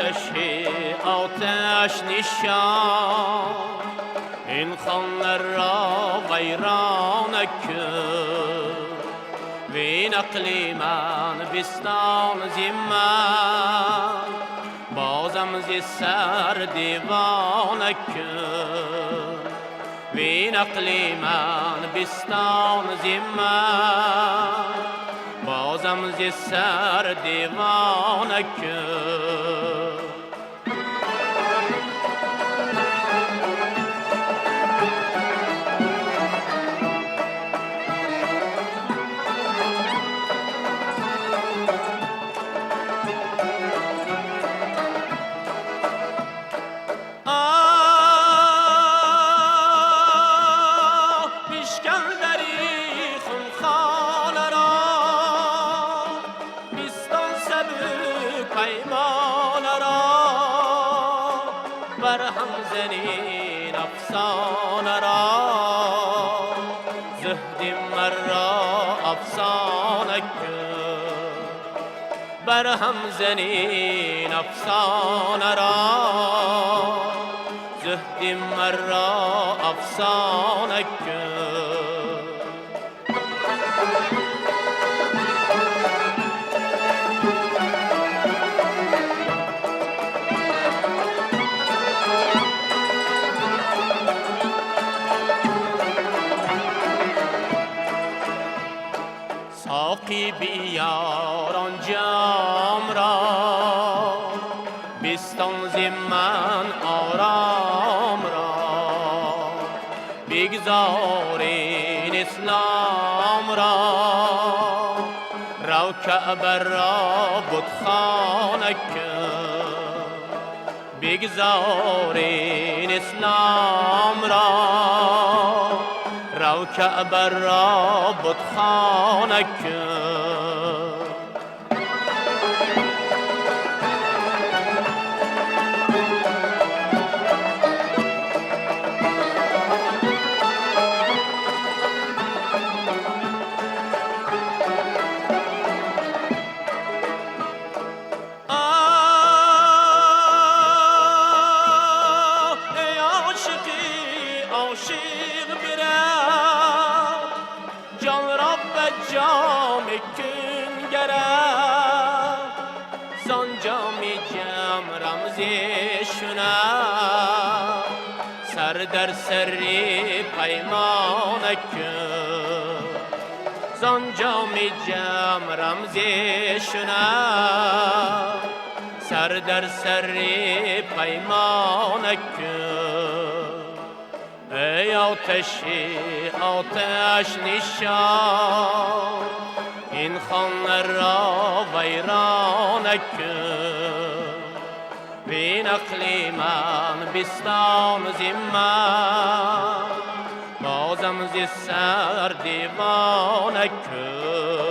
آتشی آتش نشان این خانه را ویران کن وین عقل من بستان ز من بازم ز سر دیوانه کن وین عقل من بستان ز من بازم ز سر دیوانه کن. برهم زنین افسانه را زهد مرا افسانه کن برهم زنین افسانه را زهد مرا افسانه کن. ساقی بیار آن جام را بستان ز من آرام را بگذار این اسلام را رو کعبه را بتخانه کن بگذار این اسلام را رو کعبه را بتخانه کن. آه ای عاشقی عاشق برم جان را به جام کنگرم زان جام جم رمزی شنم سر در سر پیمانه کن زان جام جم رمزی شنم سر در سر پیمانه کن. ای آتشی آتش نشان این خانه را ویرانه کن وین عقل من بستان ز من بازم ز سر دیوانه کن.